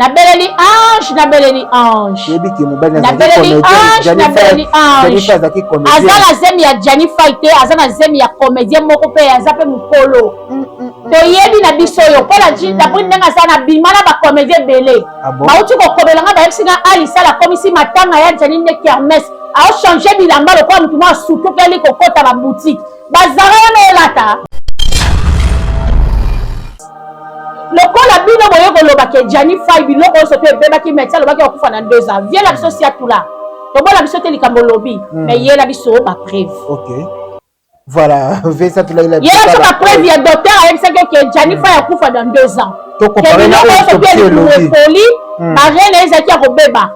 Nabeleli ange, nabeleli ange. Yebi ke mobali nabeleli ange, nabeleli ange. Aza na zemi ya Gianni Fay te, aza na zemi ya comédien moko pe aza pe mukolo. Toyebi na biso yo mpo na d'après ndenge aza na bima na ba comédien ebele. Ah bon? Bauti kokobela nga bayebisi nga Alisa akomisi matanga ya Gianni nde kermesse. Ao changer bilamba lokola mutu moko asutukeli kokota ba boutique. Bazara wana olata. Lokola bino boye koloba ke Gianni Fay biloko nyonso to ebebaki, médecin alobaki akufa na 2 ans. Viela biso siatula. Tobola biso te likambo olobi, mais yela biso ba preuve. OK. Voilà, vesa tula ila. Yela biso ba preuve ya docteur ayebisaki ke Gianni Fay akufa dans 2 ans. To comparer na biloko nyonso autopsie to elobi. epoli, ba reine ezalaki ya kobeba.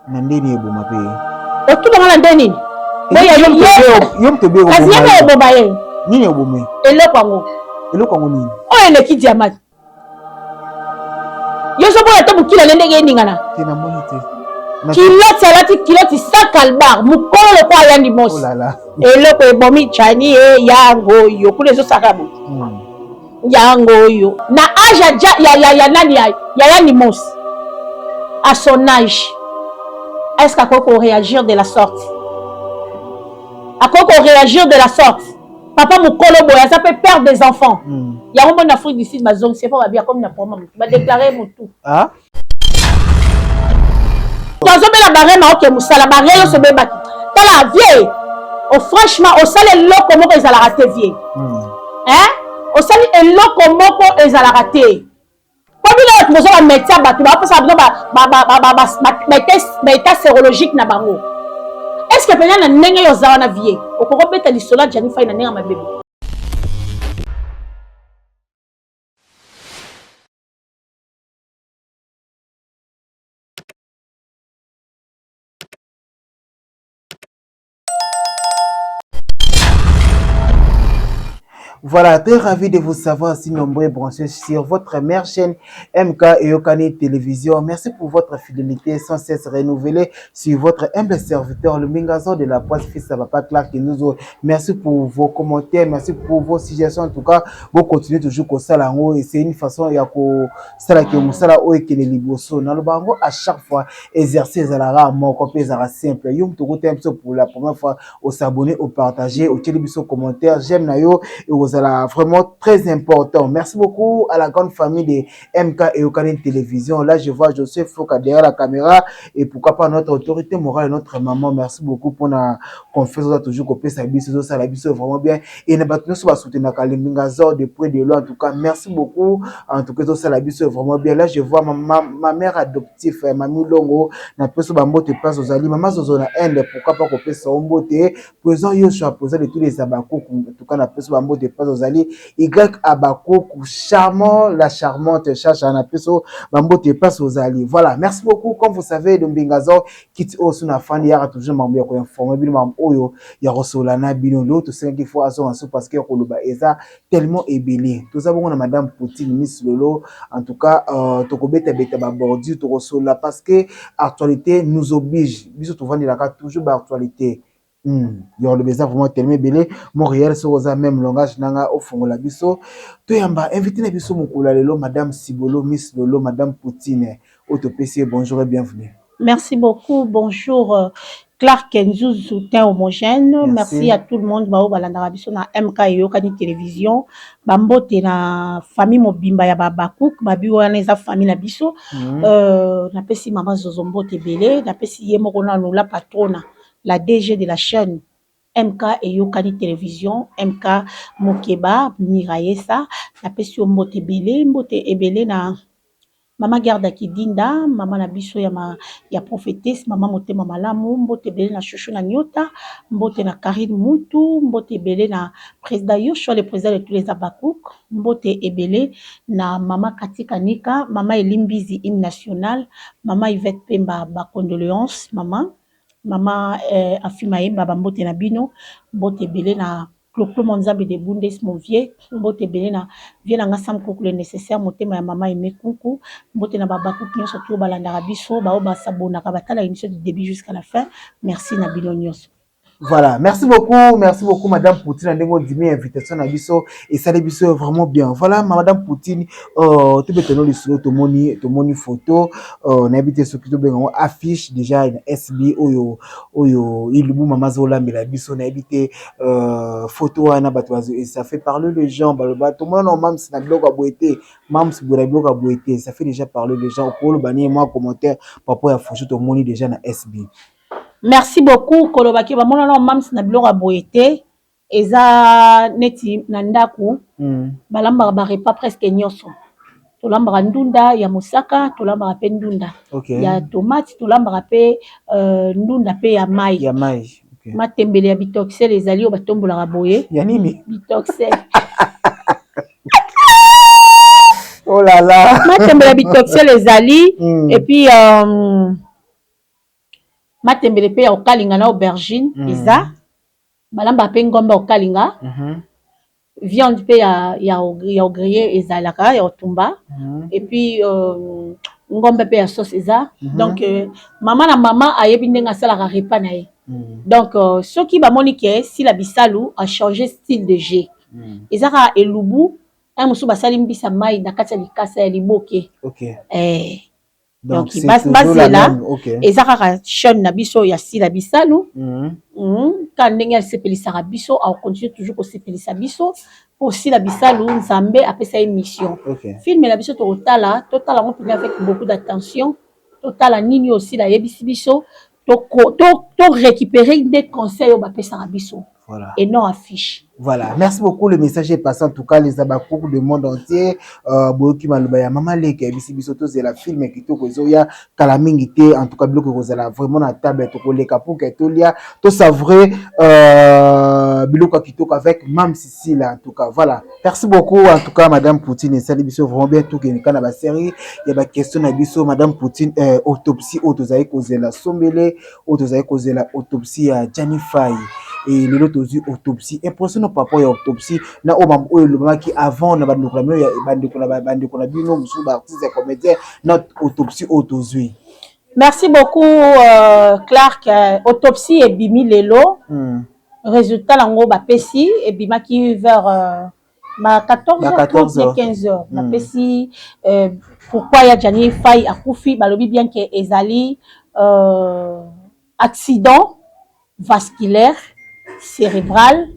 Na ndeni eboma pe. Otuna nga na nde nini? Boya Yo ye yo moto obe kasi ye mpe oboma ye. Nini oboma ye? Eloko yango. Eloko yango nini? Oyo eleki diamant. Yo ozomona te mokila nde ndenge eningana. Te namoni te. Kiloti alati kiloti sans calbar mokolo lokola ayandi mosi. Oh là là. Eloko ebomi Gianni ye yango yo kuna ezosaka boye. Yango oyo na age ya, ya, ya, ya nani ya, ya Yandi Mosi à son âge est-ce qu'akoki ko réagir de la sorte? Akoki ko réagir de la sorte? Papa mokolo boye aza pe père des enfants. Yango moni na Afrique du Sud bazongisi ye mpo babi akomi na problème ya motu, ba déclarer motu. Ah? Tozobela barema oke mosala bare nyonso obebaki. Tala vie o franchement osali eloko moko ezalaka te vie. Hein? Osali eloko moko ezalaka te. Po bino bato boza ba médecin bato bapesa bino ba état sérologique na bango. Est-ce que mpenza na ndenge yo oza wana vie okoki kobeta lisolo ya Gianni Fay na ndenge ya mabe? Voilà, très ravi de vous savoir si nombreux branchés sur votre mère chaîne MK Eyokani Télévision. Merci pour votre fidélité sans cesse renouvelée sur votre humble serviteur, le Mingazo de la Poisse, fils à papa Clark Kinduzo. Merci pour vos commentaires, merci pour vos suggestions. En tout cas, vous continuez toujours comme ça et c'est une façon ya ko sala ke musala oyo ekende liboso. Naloba yango à chaque fois, exercer ezalaka moko pe ezalaka simple. Yo moto okotala biso pour la première fois, o s'abonner, o partager, otieli biso commentaire, j'aime na yo ekozala vraiment très important. Merci beaucoup à la grande famille de MK Eyokani Télévision. Là, je vois Joseph Foka derrière la caméra et pourquoi pas notre autorité morale, notre maman. Merci beaucoup pour la confiance toujours kopesa biso, ça la biso vraiment bien. Et na bato nyonso basoutenaka Lembinga de près de loin. En tout cas, merci beaucoup. En tout cas, ça la biso vraiment bien. Là, je vois ma mère adoptive, Mami Longo, na peso ba mbote place ozali. Maman Zozo na Inde, pourquoi pas kopesa mbote. Présent Yoshua, présent de tous les Abakoku. En tout cas, na peso ba mbote place ozali. Y Abakoku, charmant, la charmante Chacha, na peso ba mbote place ozali. Voilà, merci beaucoup. Comme vous savez, Lembinga kiti oyo so na fandi yaka toujours mambo ya koinforme bino mambo oyo ya kosola na bino lelo tosengaki fo azonga so parce que ya koloba eza tellement ebele. Toza bongo na madame Poutine Miss Lolo. En tout cas, tokobeta beta ba bordure tokosola parce que actualité nous oblige. Biso tovandelaka toujours ba actualité. Ya koloba eza vraiment tellement ebele. Montréal soki oza même langage nanga ofongola biso toyamba invité na biso mokolo ya lelo madame Sibolo Miss Lolo madame Poutine oyo topesi ye bonjour et bienvenue. Merci beaucoup. Bonjour Clark Nzuzu, teint homogène. Merci. Merci à tout le monde. Bao balandaka biso na MK Eyokani Télévision. Bambote na famille mobimba ya Babakouk, babi wana eza famille na biso. Napesi mama Zozo mbote ebele, napesi ye moko nanu la patrona, la DG de la chaîne MK Eyokani Télévision, MK Mokeba Mirayesa, napesi yo mbote ebele, mbote ebele na mama Gerda Kidinda, mama na biso ya, ma, ya prophétesse, mama motema malamu, mbote ebele na Chouchou na Nyota, mbote na Karine Muntu, mbote ebele na président Yoshua, le président de tous les Abakouk, mbote ebele na mama Katika Nika, mama Elimbizi hymne national, mama Yvette Pemba, ba condoléances, mama, mama Afi Mayemba, ba mbote na bino, mbote ebele na Clo-Clo Monzambe de Bundes, mon vieux, mbote ebele na vieux na nga Sam Kuku le nécessaire, motema ya mama Aimé Kunku, mbote na babakuku nyonso to balandaka biso, bao basabonaka batala émission du début jusqu'à la fin. Merci na bino nyonso. Voilà, merci beaucoup, merci beaucoup, Madame Poutine. Ndenge ondimi invitation na biso esali biso vraiment bien. Voilà, Madame Poutine, tobetano lisolo. Tomoni photo, nayebi te soki tobenga yango affiche déjà na SB oyo ilubu mama azolambela biso. Nayebi te, photo wana bato, ça fait parler les gens. Baloba tomona na mams na biloko ya boye te, mams boye na biloko ya boye te. Ça fait déjà parler les gens. Okoloba nini, mwa commentaire par rapport ya photo tomoni déjà na SB? Merci beaucoup. Kolobaki bamona na mams na biloko ya boye te, eza neti na ndako balambaka barepas presque nyonso. Tolambaka ndunda ya mosaka, tolambaka mpe ndunda ya tomate, tolambaka mpe ndunda mpe ya mai. Ya mai, okay. Matembele ya bitoxel ezali oyo batombolaka boye. Ya nini? Bitoxel. Oh là là. Matembele ya bitoxel ezali. Et puis matembele mpe ya kokalinga na aubergine. Eza balambaka mpe ngombe ya kokalinga. Viande mpe ya ogrillé ezalaka, ya kotumba. Et puis ngombe mpe ya sauce eza. Donc mama na mama ayebi ndenge asalaka repas na ye. Donc soki bamoni ke Sila Bisalu achange style de jeu, eza kaka elubu un mosusu basali mbisa mai na kati ya likasa ya liboke. Eh. Donc bazela, eza kaka chaîne na biso ya Sila Bisalu. Ka ndenge asepelisaka biso, akocontinue toujours kosepelisa biso. Mpo Sila Bisalu, Nzambe apesa ye mission. Film na biso tokotala, totala yango mpenza avec beaucoup d'attention. Totala nini oyo Sila ayebisi biso, torécupérer nde conseil oyo bapesaka biso. Voilà. Et non affiche. Voilà, merci beaucoup. Le message est passé. En tout cas, les abakouk du monde entier, boyoki maloba ya mama leke, ayebisi biso tozela film kitoko ezoya kala mingi te. En tout cas, biloko ekozala vraiment na table, tokoleka pour que tolia, tosavourer biloko ya kitoko avec Mam Sisila. En tout cas, voilà. Merci beaucoup. En tout cas, Madame Poutine, esali biso vraiment bien. Tokende na ba série ya ba question na biso. Madame Poutine, autopsie oyo tozali kozela, sombele oyo tozali kozela, autopsie ya Gianni Fay. Et lelo tozwi autopsie. Impression par rapport ya autopsie na oyo oyo elobamaki avant na bandeko na bino, bandeko na bino mosusu, baartiste ya comédien, na autopsie oyo tozwi? Merci beaucoup, Clark. Autopsie ebimi lelo. Résultat yango bapesi, ebimaki vers ba 14 Ba 14 h 15 h. Bapesi pourquoi ya Gianni Fay akufi. Balobi bien ke ezali accident vasculaire cérébral.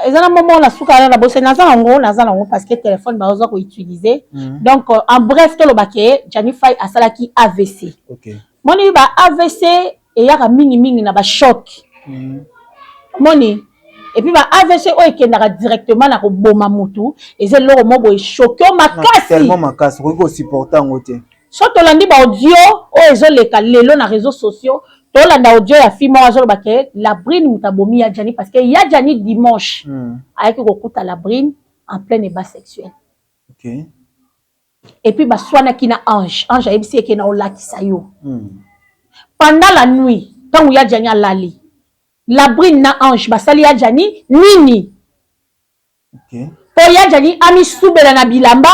Eza na momo na suka wana na bosani. Naza nango parce que téléphone baoza koutiliser. Donc en bref, toloba ke Gianni Fay asalaki AVC. Moni ba AVC eyaka mingimingi na bachoc. Moni, et puis ba AVC oyo ekendaka directement na koboma mutu, eza eloko moko boye choc yo makasi. Tellement makasi, okoki kosupporte yango te. So tolandi baaudio oyo ezoleka lelo na réseaux sociaux, tolanda audio ya fille moko azoloba ke Labrine moto abomi ya Jani, parce que ya Jani dimanche ayaki kokuta Labrine en plein ébat sexuel. Et puis baswanaki na Ange. Ange ayebisi eke na olakisa yo. Pendant la nuit, ntango ya Jani alali, Labrine na Ange basali ya Jani nini? Mpo ya Jani amisubela na bilamba,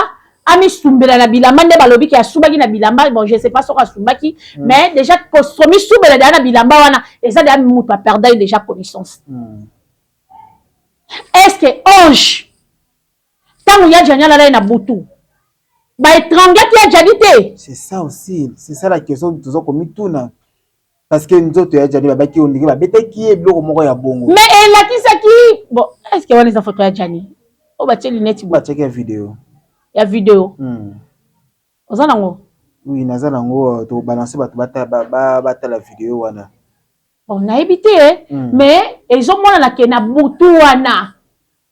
amisumbela na bilamba nde balobi ke asubaki na bilamba. Bon, je sais pas soki asumbaki, mais déjà komisubela deya na bilamba wana, eza deya moto aperdaki déjà connaissance. Est ce que Ange, ntango ya Jani alala ye na butu, baétranglaki ya Jani te? C'est ça aussi, c'est ça la question toza komituna, parce que nzoto ya Jani babaki ondenge babetaki ye biloko moko ya bongo. Mais elakisaki bon, est ce que wana eza photo ya Jani oyo batie lunette boye? Batiaki ya video. Ya video. Oza nango? Oui, naza nango. Tobalance bato batala video wana. Bon, nayebi te. Mais ezomonana ke na butu wana,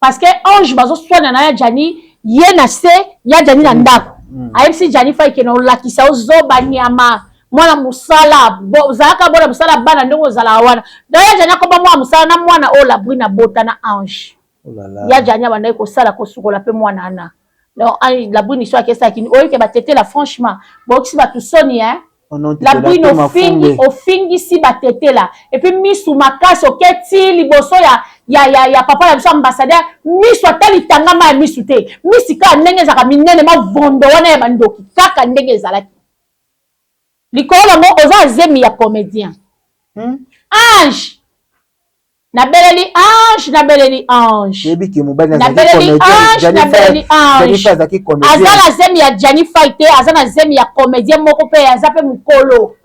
parce que Ange bazoswana na ya Jani, ye na se ya Jani na ndako. Ayebisi Jani Fai ke na olakisa, ozoba nyama, mwana mosala, ozalaka bona mosala bana ndenge ozalaka wana. Donc ya Jani akoba mwana mosala na mwana oyo Labrine abota na Ange. Oh là là. Ya Jani abandaki kosala kosukola mpe mwana wana. Donc Labrine so akesalaki oyoke batetela, franchement boyokisi bato soni, hein. Oh non, Labrine ofingi, ofingisi batetela, et puis misu makasi, oketi liboso ya papa na biso ambassadeur, misu ata litangama ya misu te, misi kaka ndenge ezalaka minene, mavondo wana ya bandoki kaka ndenge ezalaki. Likolo nango oza zemi ya comédien. Ange, nabeleli Ange, nabeleli Ange. Yebi ke mobali nabeleli Ange, nabeleli Ange. Azalaki comédien. Aza na zemi ya Gianni Fay te, aza na zemi ya comédien moko mpe aza mpe mokolo.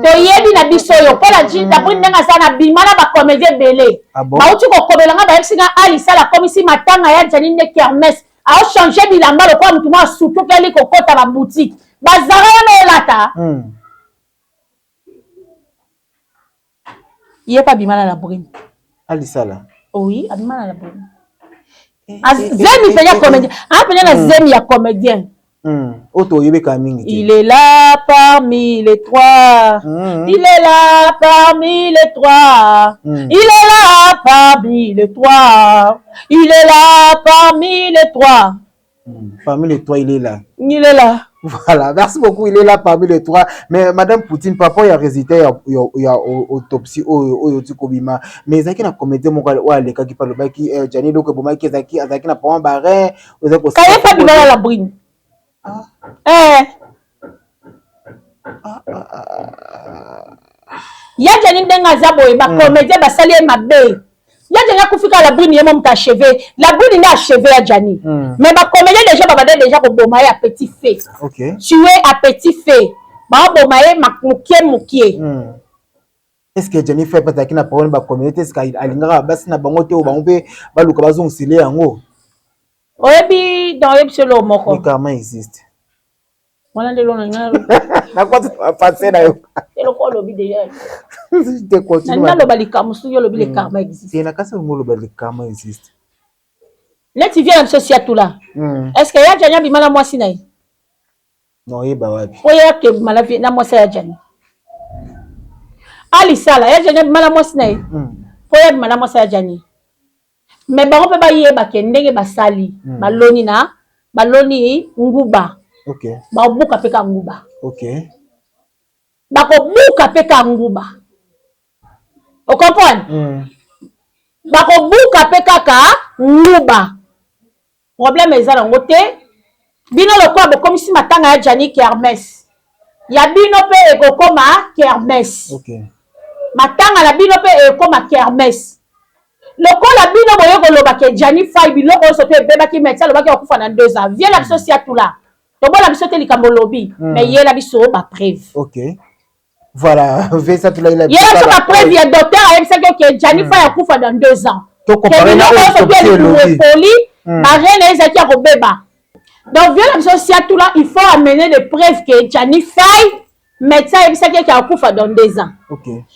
Toyebi na biso oyo mpo na Labrune, ndenge aza na bima na bacomédien ebele. Ah bon? Bauti kokomela nga, bayebisi nga alisala akomisi matanga ya Gianni nde kermesse, aochange bilamba lokola motu moko asutukeli kokɔta baboutique bazara wana olata. Ye mpe abima na Labrune. Alisala. Oui, abima na Labrune. Zemi mpenza comédien, aa mpenza na zemi ya comédien. Oyo toyebeka mingi te. Il est là parmi les trois. Il est là parmi les trois. Il est là parmi les trois. Il est là parmi les trois. Parmi les trois, il est là. Il est là. Voilà, merci beaucoup. Il est là parmi les trois. Mais Madame Poutine, papa, il y a résultat, il y a autopsie, oyo tikobima. Mais ezalaki na comédien moko oyo alekaki pa alobaki Gianni eloko ebomaki ezalaki na problème barein. Kaye mpe abima na Labrune. Eh. Ah, ah, ah. Ya Gianni, ndenge aza boye, bacomédien basali ye mabe. Ya Gianni akufi kaka, Labrune ye mo moto achevé. Labrune nde achevé ya Gianni. Mais bacomédien déjà babanda déjà koboma ye à petit feu. Tué à petit feu. Baoboma ye mokie mokie. Est-ce que Gianni Fay azalaki na problème bacomédien te? Est-ce que alingaka basi na bango te, oyo bango mpe baluka bazongisele yango? Oyebi, donc oyebi so eloko moko. Le karma existe. Wana nde eloko na ngai. Nakwati pase na yo. Eloko olobi déjà. Te, continue. Nani naloba likambo soki olobi le karma existe? Te, na kasi olingi oloba le karma existe. Neti vie na biso siatula. Est ce que ya Gianni abima na mwasi na ye? Na oyeba wapi? Po ye akebima na mwasi ya Gianni. Alisala, ya Gianni abima na mwasi na ye? Po ye abima na mwasi ya Gianni, mais bango mpe bayeba ke ndenge basali, baloni na baloni nguba. Bakobuka mpe ka nguba. Bakobuka mpe ka nguba, ocomprendre? Bakobuka mpe kaka nguba. Problème eza nango te. Bino lokola bokomisi matanga ya Gianni kermesse, ya bino mpe ekokoma kermesse. Matanga na bino mpe ekokoma kermesse. Lokola bino boye koloba ke Gianni Fay biloko nyonso to ebebaki, médecin alobaki akufa na 2 ans. Vie na biso siatula, tobola biso te likambo olobi, mais yela biso bapreuve. Ok, voilà, vesa tulaila. Yela biso bapreuve ya docteur ayebisaki oke Gianni Fay akufa dans 2 ans. To ke comparer na biloko nyonso autopsie to elobi. epoli, barein na ye ezalaki ya kobeba. Donc vie na biso siatula, il faut amener des preuves que Gianni Fay, médecin ayebisaki eke akufa dans 2 ans.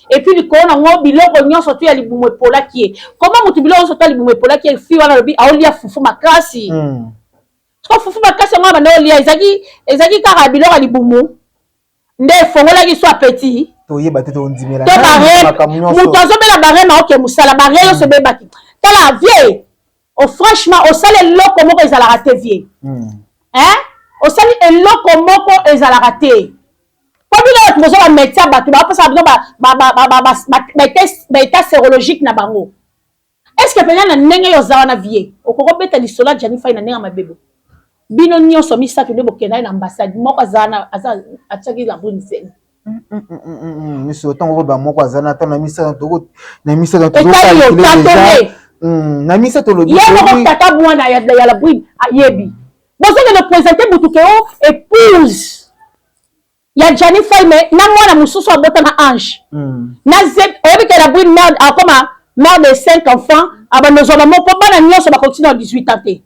Et puis likolo nango, biloko nyonso to ya libumu epolaki ye. Koma motu biloko nyonso to ya libumu epolaki ye, fi wana alobi aolia fufu makasi. Siko fufu makasi yango banda olia, ezalaki kaka biloko ya libumu nde efongolaki so appétit. Toyeba te, tondimela to barein. Makambo nyonso. Moto azobela barein, maoke mosala barein nyonso ebebaki. Tala vie o, franchement osali eloko moko ezalaka te, vie. Hein, osali eloko moko ezalaka te, mpo bino bato boza bamédecin, bato bapesaka bino baétat sérologique na bango. Est ce que mpenza na ndenge oyo oza wana, vie, okoki obeta lisolo ya Gianni Fay na ndenge ya mabe? Bo bino nyonso misato nde bokendaki na ambassade, moko aza wana, aza atiaki Labrune zemi. Miso ntango oyo bamoko aza na ntango na misato, na misato. Etali yo tatone. Na misato olobi. Ye moko tata mwana ya Labrune ayebi. Bozokende présente butu ke o épouse ya Gianni Fay, mais na mwana mosusu abota na Ange. Na oyebi ke Labrune mère, akoma mère de cinq enfants, abanda ozwa bamo mpo bana nyonso bakokisi na 18 ans te.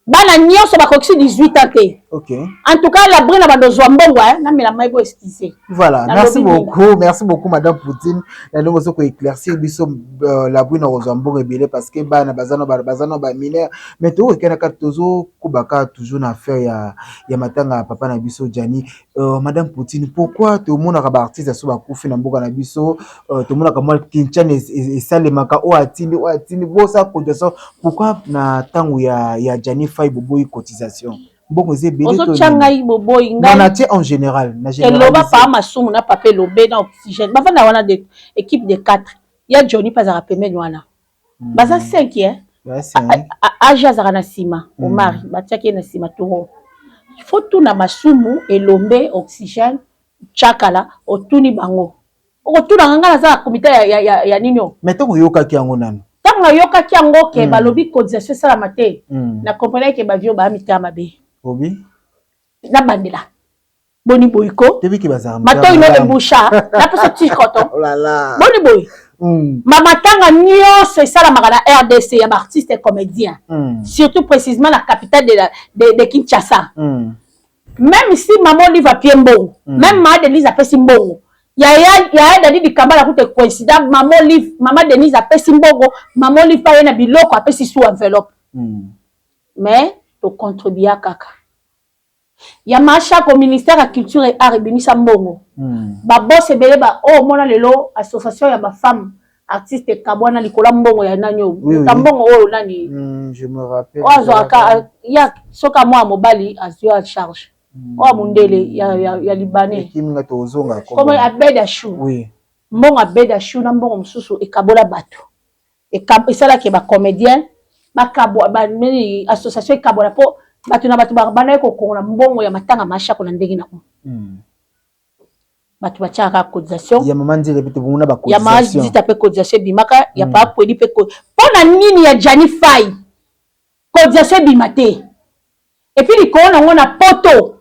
Bana nyonso bakokisi 18 ans te. En tout cas, Labrune abanda ozwa mbongo, namela mai, bo excuse. Voilà, merci beaucoup, merci beaucoup, Madame Poutine. Na ndenge ozo koéclaircir biso, Labrune akozwa mbongo ebele parce que bana baza na bamineur. Mais tokokenda kaka, tozokoba kaka toujours na affaire ya matanga ya papa na biso Gianni. Madame Poutine, pourquoi tomonaka baartiste so bakufi na mboka na biso, tomonaka mwa kinchane esalemaka, oyo atindi, oyo atindi bosa cotisation? Pourquoi na ntango ya Gianni Fay boboyi cotisation? Mbongo eza ebele. Ozotya ngai boboyi? Ngai natie en général. Na eloba pa Masumu na papa Elobe na Oxygène, bavanda wana de équipe de 4. Ya Johnny mpe azalaka pembeni wana, baza 5 ye. Age azalaka na nsima, Omari batiaki ye na nsima. Toro, faut tuna Masumu, Elombe, Oxygène. Tshakala, otuni bango, okotunanga ngai, naza na komite ya nini o. Mais ntango oyokaki yango nano? Ntango nayokaki yango ke balobi cotisation esalama te, na comprendre ke bavio baya mitema mabe. Obi. Nabandela boni boyiko. Toyebi bazalaka. Matoi no ebusha, napesa ti coton. Oh là là. Boni boye, mamatanga nyonso esalamaka na RDC ya baartiste comédien, surtout précisément la capitale de Kinshasa, même si mama Olive apie mbongo, même mama Denise apesi mbongo, yaya Dadi Dikambala kuta coïncident, mama Olive, mama Denise apesi mbongo, mama Olive mpe aye na biloko, apesi sous enveloppe, mais tocontribua kaka ya Mashako. Ministère ya Culture et Art ebimisa mbongo, babos ebele ba oyo omona lelo, association ya bafemme artiste ekabwana likolo ya mbongo ya nani oyo. Moto mbongo oyo nani? Je me rappelle. Oyo azwaka ya soki amwa mobali azwi ya charge, oyo mundele ya libanais. Ekiminga, tozonga. Comme Abed Achou. Mbongo Abed Achou na mbongo mosusu ekabola bato, esalaki bacomédien bakabwa, nini, association ekabola, mpo bato na bato bandaki kokongola mbongo ya matanga Mashako na ndenge nango. Bato batiaka cotisation. Ya mama Nzela mpe tobongona. Ya mama bacotisation. Nzita mpe cotisation ebimaka, ya papa Pwedi mpe. Mpo na nini ya Jani Fai cotisation ebima te? Et puis likolo nango na poto,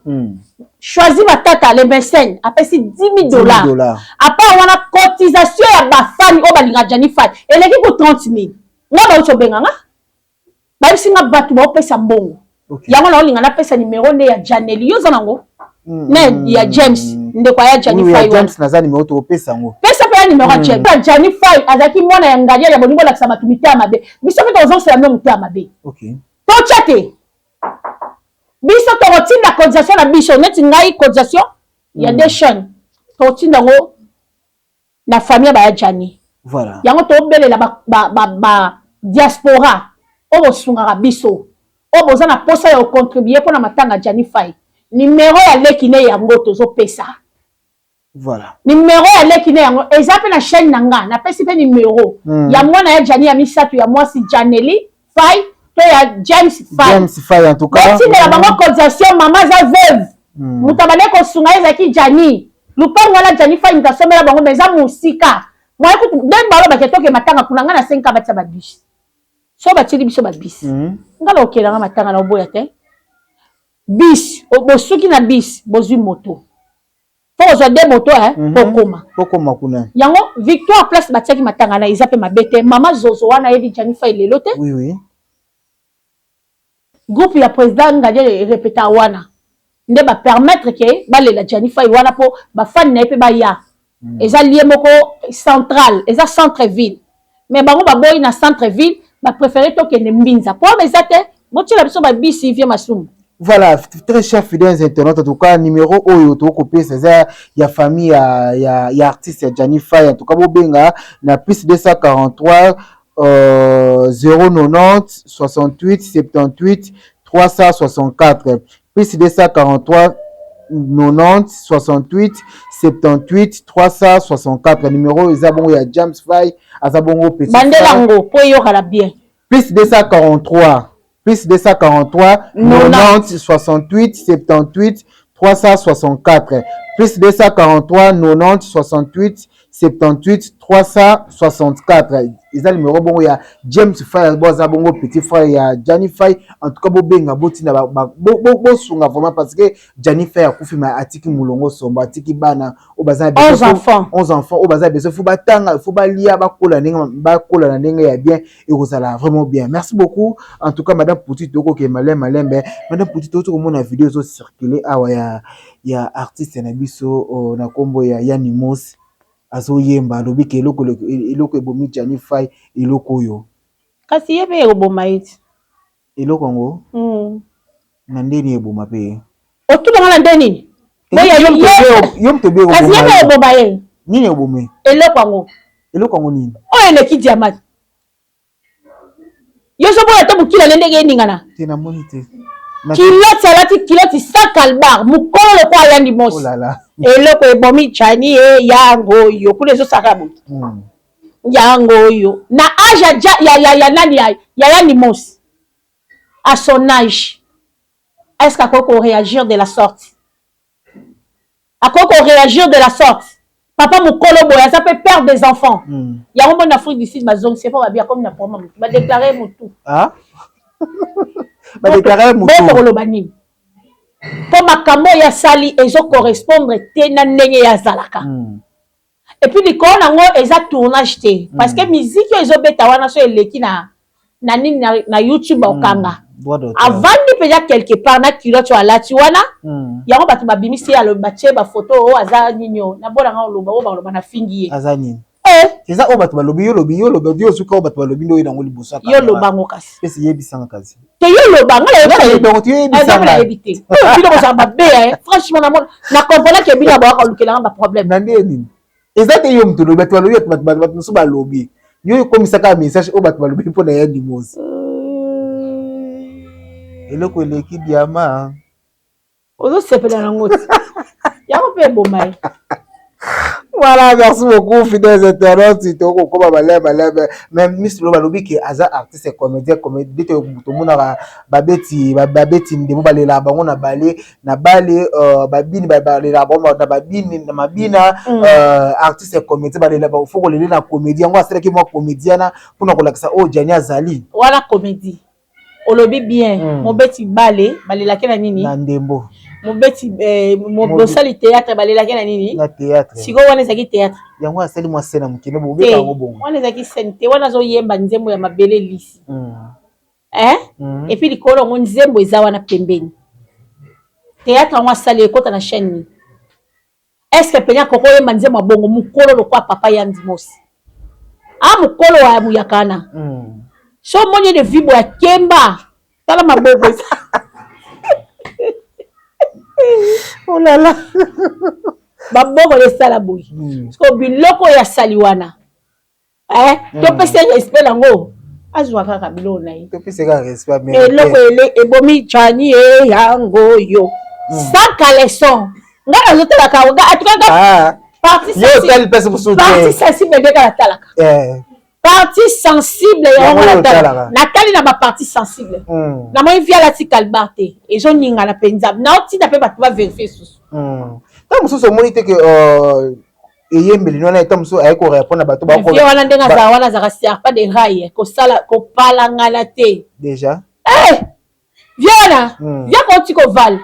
Choisi Matata le mécène apesi 10 000 dollars. Dollars. À part wana, cotisation ya bafani oyo balingaka Jani Fai eleki ku 30 000. Nga bauti obenga nga, bayebisi nga bato baopesa mbongo. Yango naolinga napesa nimero nde ya Janeli, yo oza nango, ne ya James, ndeko aya Jani Oui, Fai ya wana. James, naza nimero, tokopesa yango. Pesa mpe ya nimero ya James. Ya Jani Fai azalaki mwana ya Ngadia ya bolingo, olakisa bato mitema mabe. Biso mpe tozosela mpe motema mabe. Totya te, biso tokotinda cotisation na biso neti ngai, cotisation ya deux chaînes, tokotinda yango na famille baya Jani. Yango tobelela ba diaspora oyo bosungaka biso, oyo boza na posa ya kocontribue mpona matanga Jani Fai, nimero ya leki ne yango tozopesa. Nimero ya leki ne yango eza mpe na chaîne na nga, napesi mpe nimero ya mwana ya Jani ya misato ya mwasi, Janeli Fai, to ya James Fai. James Fai, en tout cas. Botindela bango cotisation. Mama aza veuve, moto abandaki kosunga ye ezalaki Jani. Lupango wana Jani Fai moto asomela bango, mais eza mosika moye kutu nde balobaki toke matanga kuna. Ngai nasengi batia babus, so batieli biso babus, nga na okelanga matanga na oboya te. Bis bosuki na bis, bozwi moto, fo kozwa de moto pokoma. Pokoma kuna. Yango Victoire, place batiaki matanga na eza mpe mabe te. Mama Zozo wana ayebi Jani Fai lelo te. oui oui Groupe ya président Ngadia répéta wana nde bapermettre ke balela Jani Fai wana, mpo bafani na ye mpe baya. Eza lieu moko central, eza centre ville, mais bango baboyi na centre ville, bapréféré tokende Mbinza mpo wana eza te. Botiela biso babisi, vie masumu. Voilà, très chers fidèles internautes, en tout cas, numéro oyo tokopesa eza ya famille ya artiste ya Gianni Fay. En tout cas, bobenga na plus 243 090 68 78 364, plus 243 90 68 78 364. Numéro eza bongo ya James Fay, aza bongo petit. Bandela yango mpo eyokala bien. Plus 243, plus 243 90 68 78 364, plus 243 90 68 78 364. Eza numéro bongo ya James Fay, bo aza bongo petit frère ya Gianni Fay. En tout cas, bobenga, botinda, bosunga vraiment, parce que Gianni Fay akufi, ma atiki molongo sombo, atiki bana oyo baza 11 enfants. 11 enfants oyo baza besoin, faut batanga, faut balia, bakola ndenge bakola na ndenge ya bien, ekozala vraiment bien. Merci beaucoup en tout cas, madame Pouti. Tokoke malembe malembe. Madame Pouti, tokoki komona video ezocircule awa ya artiste na biso na nkombo ya Yanimos, azoyemba, alobi ke eloko ebomi Gianni Fay, eloko oyo. Kasi ye mpe ekoboma ye ti. Eloko yango na ndeni eboma mpe? Otunanga na nde nini? Yo moto obi. Kasi ye mpe eboma ye. Nini eboma ye? Eloko yango. Eloko yango nini? Oyo eleki diamant. Yo ozoboya te, mokila ne ndenge eningana. Te, namoni te. Kiloti alati kiloti sa kalbar, mokolo lokola ayandi mosi. Oh. Eloko ebomi Jani ye yango oyo kuna ezosaka boye, yango oyo na age ya nani, ya yandi mosi, à son âge, est-ce qu'akoki koréagir de la sorte? Akoki koréagir de la sorte? Papa mokolo boye, aza mpe père des enfants. Yango moni, Afrique du Sud bazongisi mpo babi akomi na problème motu, badéclare motu. Badéclare motu. Boto koloba nini? Mpo makambo oyo asali ezocorrespondre te na ndenge ye azalaka. Et puis likolo nango eza tournage te, parce que musique oyo ezobeta wana, so eleki na nini, na YouTube, bakokanga. Avandi mpenza quelque part na culotte oyo alati wana. Yango bato babimisi ye, alobi batie bafoto oyo aza nini, oyo nabonanga oloba oyo baloba nafingi ye. Aza nini? Eza oyo bato balobi, yo lobi, yo lobi, yo osuka oyo bato balobi nde oyo nango liboso. Yo lobango kasi. Esi yebisanga kasi. Te, yo loba, nga nayebi te. Oyo bino bozala mabe, franchement. Namona na comprendre ke bino bayaka olukelanga baproblème. Na nde nini? Eza te yo moto olobi, bato balobi, bato mosusu balobi, yo ekomisaka message oyo bato balobi mpo na ya Limosi. Eloko eleki diama. Ozosepela nango te, yango mpe eboma ye. Voilà, merci beaucoup, fidèles internautes. Tokokoma maleme maleme. Mais Miss Lolo, balobi ke aza artiste comédien, comédie tomonaka babeti ndembo balelaka bango na bale na bale, babini balelaka bango na babini na mabina. Artiste comédien balela, faut kolela na comédie. Yango asalaki mwa comédie wana mpona kolakisa oyo Jani azali. Wana comédie, olobi bien. Mobeti bale balelaki na nini? Na ndembo. Mobeti bosali théâtre balelaki na nini? Na théâtre. Sikoyo wana ezalaki théâtre. Yango asali mwa scène mokende bobeka yango bongo. Wana ezalaki scène te, wana azoyemba nzembo ya mabele lisi. Hein? Et puis likolo yango nzembo eza wana pembeni. Théâtre yango asali ekota na chaîne nini? Est ce que penya koko oyemba nzembo ya bongo, mokolo lokwa papa ya Ndimosi, a mokolo ya muyakana? So omoni ene vibo ya kemba, tala maboko eza. Oh là là. Maboko esala boye. Parce biloko oyo asali wana, topesa ye respect nango, azwa kaka biloko na ye. Topesa kaka respect. Eloko ebomi Jani e yango yo sans caleçon, nga nazotalaka atukaka. Partie sensible nde kaka natalaka, partie sensible yango natalaka. Natali na bapartie sensible, namoni vi alati calbar te, ezoningana mpenza, naotinda mpe bato bavérifier susu. Ntango mosusu omoni te ke eyembeli wana, eta mosusu aye korépondre na bato. Vie wana, ndenge azala wana, azalaka serpent de rail, kosala kopalangana te. Déjà. Vie wana, vie koti koval.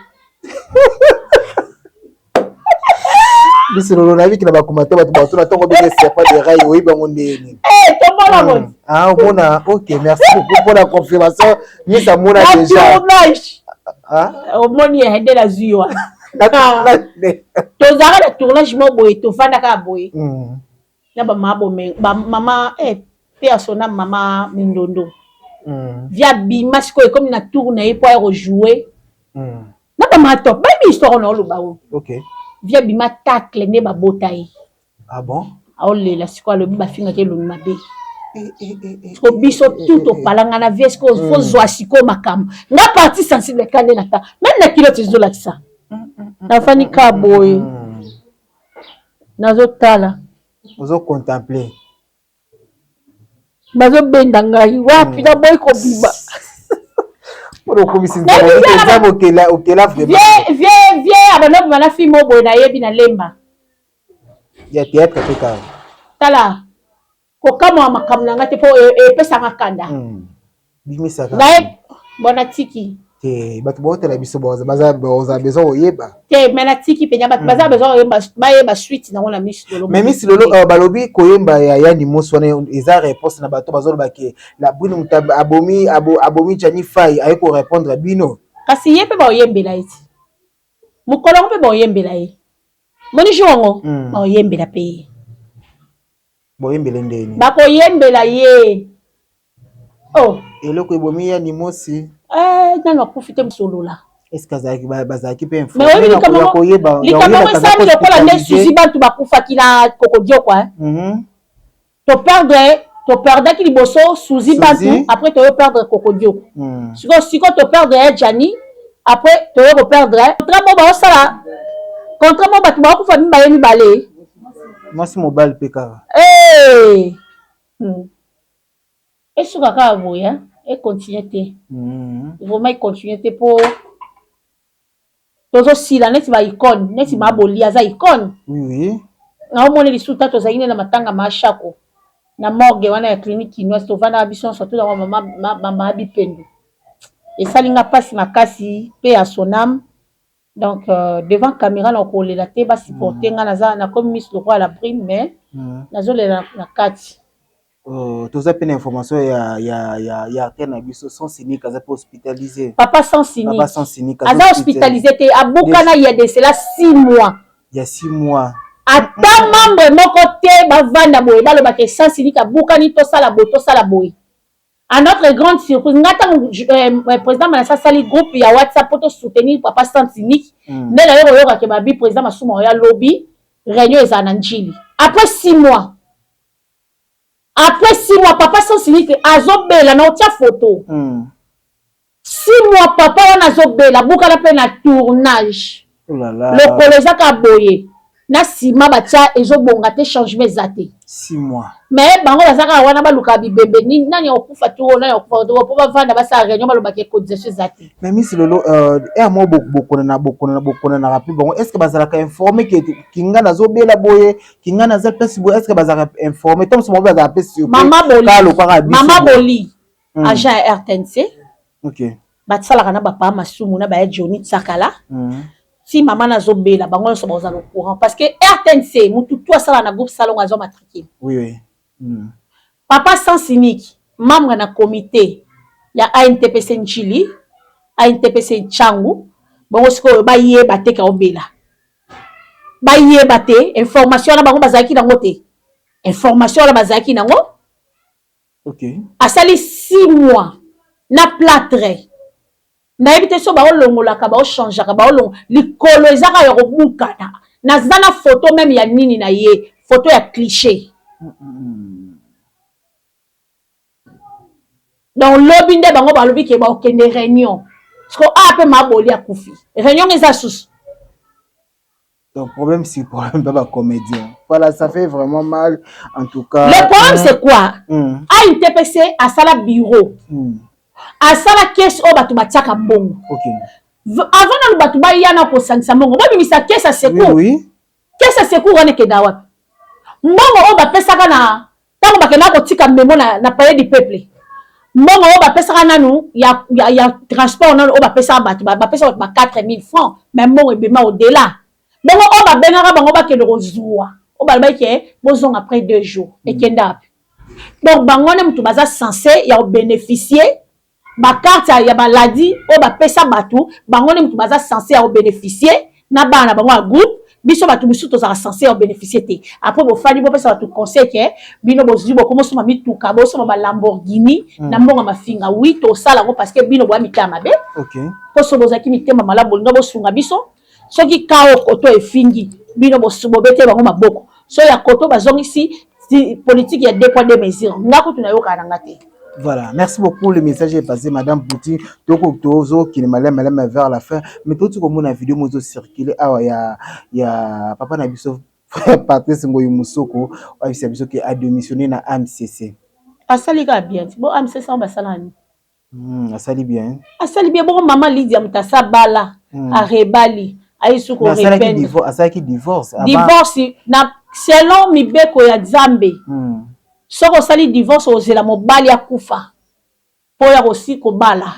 Biso lolo nayebiki na bacommentaire, bato batuna ntongo benge serpent de rail, oyebi yango ndenge nini? Tomona ngo. Ah, omona, ok, merci beaucoup pour la confirmation. Miss amona déjà. Tournage omoni nde nazwi wana, tozalaka na tournage mo boye, tovandaka boye na bamama, bamama mpe asona mama Mindondo. Vi abima sikoyo, ekomi na tour na ye mpo aya kojouer na bamama top, bayebi histoire na oloba oyo. Vi abima tacle nde babota ye. Ah bon? Aolela sikoyo, alobi bafingaki elongi mabe. Siko biso tu topalanga na vie, sikoyo faut zwa sikoyo makambo nga partie sensible ka nde nata même na kilo tezolakisa, nafandi ka boye, nazotala. Ozocontemple. Bazobenda ngai wapi, naboyi kobima. Mpona okomisi Nzambe okela vraiment. Vie abanda bima na film oyo boye, nayebi na lemba. Ya théâtre mpe kaka. Tala, kokamwa makambo na ngai te, mpo epesanga kanda. Bimisaka. Naye bon, natiki. Te, bato baotela biso baza besoin koyeba. Te, mais natiki mpenza, bato baza besoin koyeba, bayeba suite nango na Miss Lolo. Mais Miss Lolo, balobi koyemba ya Yani Mosi wana eza réponse na bato bazoloba ke la Brune moto abomi Jani Fai, aye korépondre bino. Kasi ye mpe baoyembela ye ti mokolo yango, mpe baoyembela ye moni jour yango. Baoyembela mpe ye. Boyembele ndeni? Bakoyembela ye, oh. Eloko ebomi Yani Mosi. Nano akufi te, mosolola. Est-ce que bazalaki mpe? Mais oyebi likambo esali lokola nde Suzi, bantu bakufaki na kokodiokwa. Toperdre, toperdaki liboso Suzi bantu, après toyo perdre Kokodioko. Sikoyo sikoyo toperdre ya Jani, après toyo koperdre contrat mo baosala contrat mo, bato bakokufa mibale mibale. Mwasi mobali mpe kaka. Esuka kaka boye, econtinue te. Vraiment, econtinue te mpo Tozosila neti ba icone, neti Maboli aza icone. Oui, oui. Naomoni lisusu ta tozalaki nde na matanga ma Shako na morgue wana ya clinique kinoise, tovandaka biso nyonso tozango mama mama Bipendu. Esali nga mpasi makasi mpe ya son âme. Donc devant caméra na kolela te, basupporte nga, naza nakomi miso lokola la brune, mais nazolela na kati. Toza mpe na information ya artiste na biso Sens Unique, aza mpe hospitalisé. Papa Sens Unique. Papa Sens Unique. Aza hospitalisé te, abukana ya de cela 6 mois. Ya 6 mois. Ata membre moko te bavanda boye balobaka Sens Unique abukani, tosala boye, tosala boye. À notre grande surprise, nga ntango président Manasa asali groupe ya WhatsApp po tosoutenir papa Sens Unique, nde naye koyokake babi président Masumu oya lobi, réunion ezala na Njili. Après 6 mois, après 6 mois, papa Sens Unique azobela na otia photo. 6 mois papa wana azobela, bukana mpe na tournage. Oh là là. Lokolo eza kaka boye na nsima, batia ezobonga te, changement eza te. 6 mois. Mais bango baza kaka wana, balukaka bibembe nani akufa to nani akufa to mpo bavanda basala réunion, balobaka cotisation eza te. Mais Miss Lolo, ere moko bokonana bokonana bokonanaka mpe bango, est ce que bazalaka informé ke kinga nazobela boye, kinga naza place boye? Est ce que bazalaka informé to mosu bango bazalaka mpe surpris? Mama Boli. Kaka lokwaka biso Mama boye. Boli, agent ya RTNC, basalaka na bapapa Masumu na baya Johnny Tsakala. Ti mama nazobela, bango nyonso bazala au courant parce que RTNC, mutu tu asala na groupe Salongo azwa matricule. Papa Sens Unique, membre na comité ya ANTPC Njili, ANTPC Nchangu. Bongo sikoyo bayeba te ka obela, bayeba te information wana, bango bazalaki nango te, information wana bazalaki nango. Asali 6 mois na plâtre, nayebi te so baolongolaka, baochangeaka, baolongo likolo eza kaka ya kobukana. Naza na photo même ya nini na ye, photo ya cliché. Donc lobi nde bango balobi ke bakokende réunion siko a mpe Maboli akufi, réunion eza susu. Donc problème sur problème, pas comédien. Voilà, ça fait vraiment mal en tout cas. Le problème, c'est quoi? ANTPC asala bureau, asala caisse oyo bato batiaka mbongo. Avant nanu bato baya na kosangisa mbongo, bobimisa caisse ya secours. Caisse ya secours wana ekenda wapi? Mbongo oyo bapesaka na ntango bakendaka kotika memo na Palais du Peuple, mbongo oyo bapesaka nanu ya transport nanu, oyo bapesaka bato, bapesaka bato ba 4000 francs, mais mbongo ebema au-delà. Bongo oyo babengaka bango bakende kozwa, oyo balobaki ke bozonga après 2 jours, ekenda wapi? Donc bango wana moto baza censé ya kobénéficier bacarte ya baladi oyo bapesa bato, bango nde moto baza censé ya kobénéficier na bana na bango ya groupe. Biso bato mosusu tozalaka censé ya kobénéficier te. Après bofandi, bopesa bato conseil ke bino bozwi, bokomosomba mituka, bosomba balamborghini na mbongo ya mafinga. Oui, tosala yango parce que bino boya mitema mabe. Mpo so bozalaki mitema malamu, bolinga bosunga biso. Soki kao koto efingi bino, bobete bango maboko. So ya koto bazongisi politique ya deux poids deux mesures, nga kutu nayokaka na nga te. Voilà, merci beaucoup. Le message est passé, Madame Poutine. Toko tozo qui malem malem vers la fin. Mais tout comme on a vidéo mozo circuler awa ya papa na biso frère Patrice Ngoyi Musoko, wa biso qui a démissionné na AMCC. Asali kaka bien ti bo AMCC yango basala nini? Asali bien. Asali bien. Bongo mama Lydia, moto asa bala, arebali, ayi Mais asalaki divorce, asalaki divorce Divorce na selon mibeko ya Nzambe, soki osali divorce, ozela mobali akufa mpo ya kosi kobala.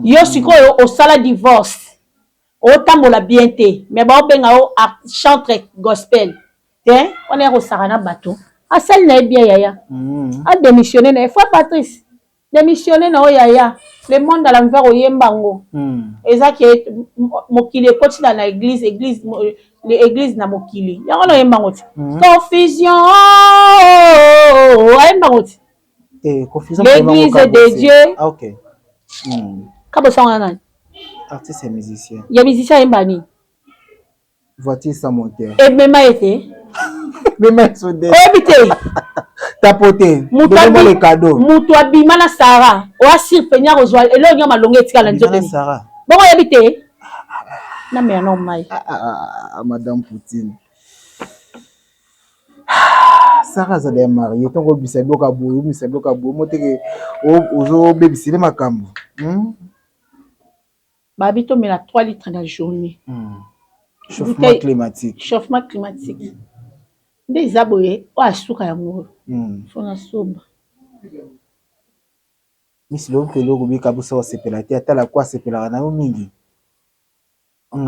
Yo sikoyo osala divorce, otambola bien te, mais baobenga yo chantre gospel te, wana ya kosaka na bato. Asali na ye bien, yaya. Adémissionne na ye. Frère Patrice, démissionne na oyo, yaya. Le monde à l'envers, oyemba yango. Eza ke mokili ekoti na église, église, église na mokili, yango na oyemba yango ti. Confusion, ayemba yango ti. Eh, confusion. L'église de Dieu. Ah, ok. Kabosango na nani? Artiste et musicien. Ya musicien ayemba nini? Voiture sans moteur. Emema ye te. Mema esode. Oyebi te. Tapote. Donnez-moi les cadeaux. Moto abima na Sara, oasir penya kozwa eloko nyonso, malongo etikala na nzoto. Bima na Sara. Bongo oyebi te, namela na mai. Ah, ah, ah, Madame Poutine. Sara azali ya marié, ntongo obimisa biloko ya boye, obimisa biloko ya boye, mo teke ozobebisile makambo. Babi tomela 3 litres na journée. Chauffement climatique. Chauffement climatique nde eza boye. Oyo asuka yango, fo nasomba. Misi lobi eloko bika biso osepela te, atala ko asepelaka na yo mingi.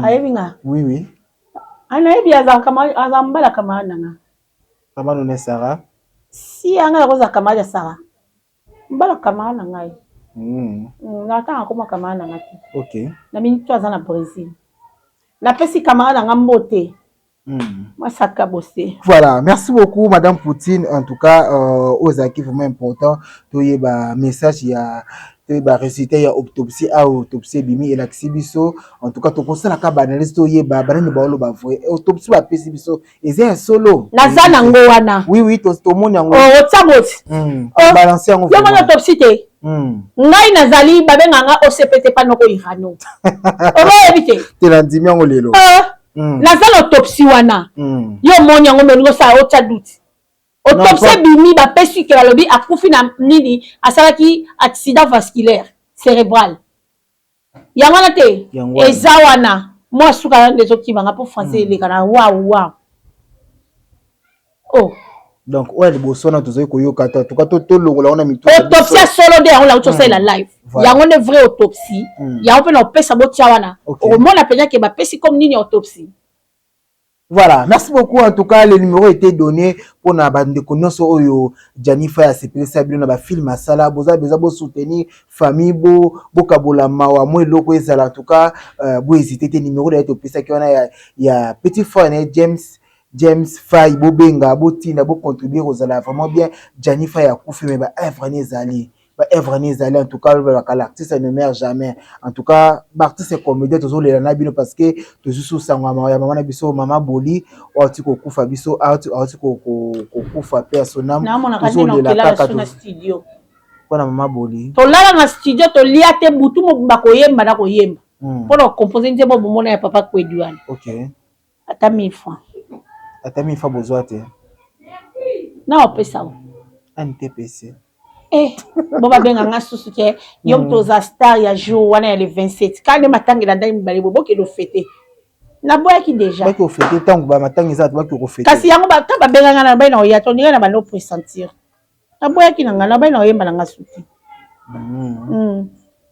Ayebi nga. Oui. Anayebi, aza mbala camarade na nga. Camarade na Sara. Si anga nakozala camarade ya Sara, mbala camarade na ngai. Na ntango akoma camarade na nga te. Na miniti to aza na Brésil, napesi camarade na nga mbote. Masaka bose. Voilà, merci beaucoup Madame Poutine. En tout cas, ozalaki vraiment important. Toyeba message ya, toyeba résultat ya autopsie. A autopsie ebimi, elakisi biso. En tout cas, tokosalaka baanalyse, toyeba banani baoloba vrai. Autopsie bapesi biso eza ya solo. Naza nango wana. Oui, tomoni yango. Otia moti. Balance yango. Yo moni autopsie te. Ngai nazali, babenganga OCPT panoko irano, oboyebi te. Te, nandimi yango lelo. Naza na autopsie wana. Yo omoni yango, me olingi osala otya doute. Autopsie ebimi, bapesi ke balobi akufi na nini, asalaki accident vasculaire cérébral. Yango wana te, eza wana. Mwa suka wana nde ezokimanga mpo français eleka na waw waw oh. Donc oyo liboso wana tozali koyoka te, tuka tolongola wana mitu. Autopsie ya solo nde yango nauti osalela live. Yango nde vrai autopsie. Yango mpe na opesa, botia wana, okomona mpenza ke bapesi comme nini autopsie. Voilà, merci beaucoup. En tout cas, le numéro était donné pour na bandeko nyonso oyo Gianni Fay asepelisa bino na bafilm asala. Boza besoin bosoutenir famille, bo bokabola mawa mo eloko ezala. En tout cas, bohésite te, numéro na ye topesaki wana ya petit frère na ye James Fay. Bobenga, botinda, bocontribuer, kozala vraiment bien. Gianni Fay akufi, mais baœuvre ne ezali, baœuvre ne ezali. En tout cas, balobaka l'artiste ne meurt jamais. En tout cas, baartiste comédien, tozolela na bino parce que tozwi susango ya mama na biso, mama Boli, oyo auti kokufa biso, auti kokufa pe ya sonam. Tozolela kaka mpona mama Boli. Tolala na studio, tolia te, butu mobimba koyemba na koyemba mpona kocompose nzembo bomona ya papa Kwedi wana. Ata 1000 francs. Ata 1000 francs bozwa te. Na opesa o. ANTPC. Eh, bo babenga nga susu ke yo moto oza star ya jour wana ya le 27, kaka nde matangela ndai mibale bo bokende ofete. Naboyaki déjà. Baki ofete ntango bamatanga eza, bato baki kofete. Kasi yango ta babenga nga na bai na oya to ndinga na bando pressentir. Naboyaki na nga, nabai na oyemba na nga suki.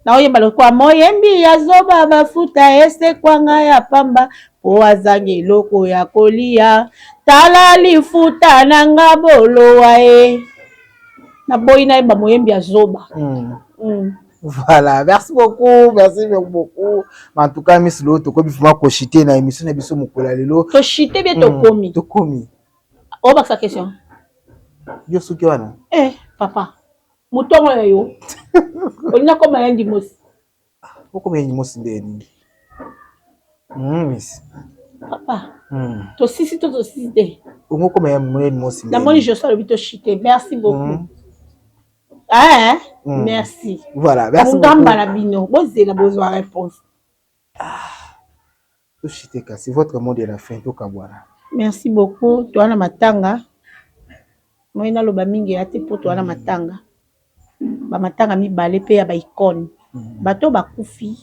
Naoyemba lokola moyembi ya zoba, bafuta esekwanga ya pamba po azanga eloko ya kolia. Tala lifuta na nga bolowa ye. Naboyi nayemba moyembi ya zoba. Voilà, merci beaucoup, merci beaucoup. En tout cas, Miss Lo, tokomi vraiment kochuter na émission na biso mokolo ya lelo. Tochuter bien, tokomi. Tokomi. Obakisa question. Yo soki wana. Eh, papa. Motongo ya yo. Olinga koma ya ndimosi. Okoma ya ndimosi nde nini? Miss. Papa. Tosisi to tosisi te. Ongo koma ya ndimosi. Namoni Joshua alobi tochuter. Merci beaucoup. Ah, merci. Voilà, merci. Ngamba na bino, bozela bozwa réponse. Ah, tochuter kasi, votre mot de la fin, tokabwana. Merci beaucoup. Toza na matanga. Moi naloba mingi ya te mpo toza na matanga. Bamatanga mibale mpe ya baicône. Bato bakufi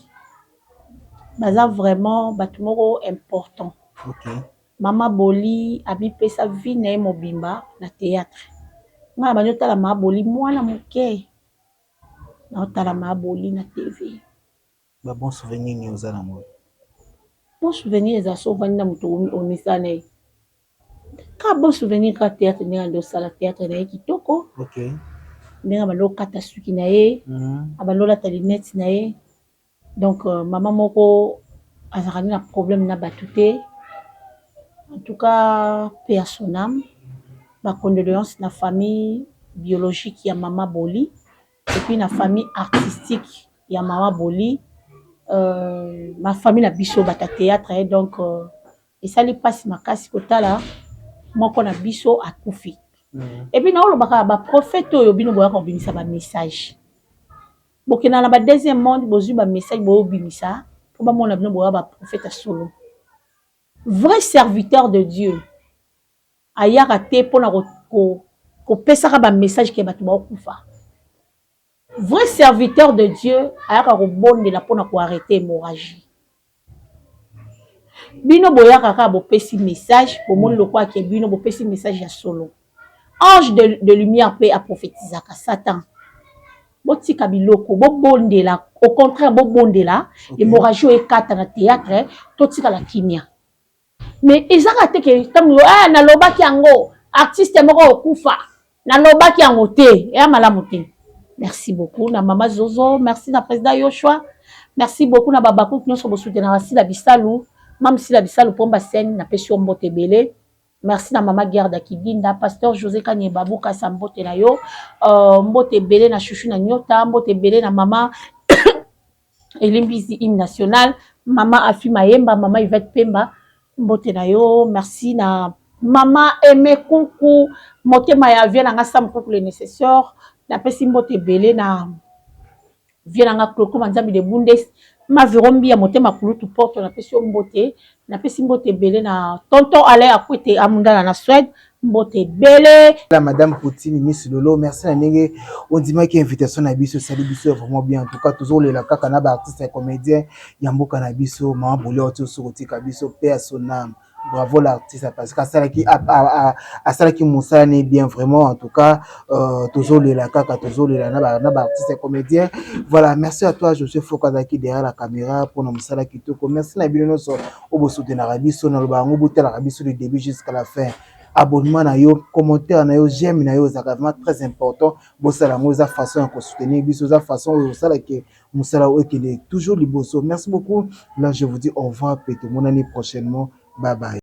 baza vraiment bato moko important. Mama Boli amipesa vie na ye mobimba na théâtre. Ngai na bandi otala Mama Boli mwana moke, naotala Mama Boli na TV. Babon souvenir nini oza nango? Bon souvenir eza so ovandi na moto omesana ye ka. Bon souvenir kaka théâtre, ndenge andi osala théâtre na ye kitoko. Ndenge abandi okata suki na ye, abandi olata lunette na ye. Donc mama moko azalaka nde na problème na bato te. En tout cas, paix à son âme, bacondoléance na famille biologique ya mama Boli et puis na famille artistique ya mama Boli, ma famille na biso bato ya théâtre. Donc esali mpasi makasi kotala moko na biso akufi. Et puis naolobaka baprophète oyo bino boyaka kobimisa bamessage, bokenda na ba deuxième monde, bozwi bamessage, boyobimisa mpo bamona bino boya baprophète ya solo. Vrai serviteur de Dieu ayaka te mpona kopesaka bamessage ke bato baokufa. Vrai serviteur de Dieu ayaka kobondela mpona koarrêter hémorragie. Bino boyaka kaka, bopesi message, bomoni lokola ke bino bopesi message ya solo. Ange de lumière mpe aprophétisaka. Satan, botika biloko, bobondela. Au contraire, bobondela hémorragie oyo ekata na théâtre, totikala kimia. Mais ezaka te ke ntango ah, nalobaki yango, artiste moko okufa, nalobaki yango te, eya malamu te. Merci beaucoup na mama Zozo, merci na président Yoshua, merci beaucoup na babakuku nyonso bosutenaka Sila Bisalu, mama Sila Bisalu Pomba Scène, napesi yo mbote ebele. Merci na mama Gerda Kidinda, pasteur José Kanyeba Bukasa, mbote na yo, mbote ebele na Shushu na Nyota, mbote ebele na mama Elimbisi, hymne national, mama Afi Mayemba, mama Yvette Pemba, mbote na yo. Merci na mama Aime Kunku, motema ya vie na nga, Sam Kuku le nécessaire. Napesi mbote ebele na vie na nga Klokoma Nzambe de Bundes, Maviro Mbia, motema kulutu Porto, napesi yo mbote. Napesi mbote ebele na tonton Alain Akwete Amundana na Suède, mbote ebele. La madame Poutine, Miss Lolo, merci na ndenge ondimaki invitation na biso, esali biso vraiment bien. En tout cas, tozolela kaka na baartiste ya comédien ya mboka na biso. Mama Bole oti oso kotika biso, paix à son âme. Bravo l'artiste, parce que asalaki mosala ne bien vraiment. En tout cas, tozolela kaka, tozolela na baartiste ya comédien. Voilà, merci à toi Joseph Foko, azalaki derrière la caméra mpona mosala kitoko. Merci na bino nyonso oyo bosoutenaka biso. Naloba yango, botalaka biso du début jusqu'à la fin. Abonnement na yo, commentaire na yo, j'aime na yo ezalaka vraiment très important. Bosala yango, eza façon ya kosoutenir biso, eza façon oyo osalaki mosala oyo ekende toujours liboso. Merci beaucoup. Là, je vous dis au revoir, pe tomonani prochainement. Bye bye.